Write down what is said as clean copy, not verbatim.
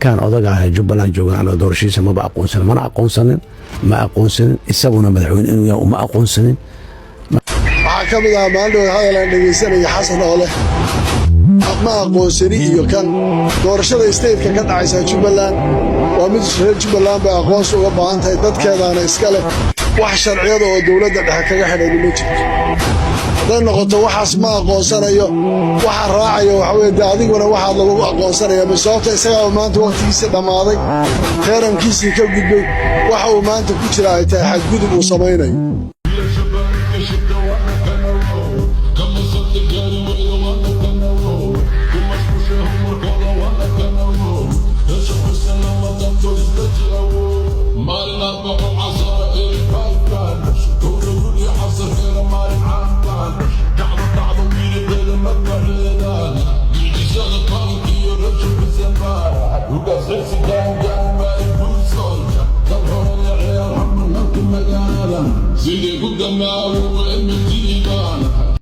Kan odaga ah ee Jubbaland joogan, anaga doorashiisa maba aqoonsanin, mana aqoonsanin, ma aqoonsanin. Isaguna madaxweyne inuu yahay uma aqoonsanin. Waxaa ka mid ahaa maalin dhow hadal aan dhegaysanaya Xasan oo leh ma aqoonsani, iyo kan doorashada stateka ka dhacaysa Jubbaland waa mid reer Jubbaland bay aqoonsi uga baahan tahay, dadkeedaana iska leh. Wax sharciyada oo dowladda dhexe kaga xidhani ma jirto. Hadday noqoto waxaas ma aqoonsanayo, waxa raacaya waxa weye dee adiguna waxaad lagu aqoonsanaya ma sababta isagaaba maanta wakhtigiisii dhammaaday, termkiisii ka gudbay, waxa uu maanta ku jira ay tahay xadgudub uu samaynayo. Sidii ku damaawo.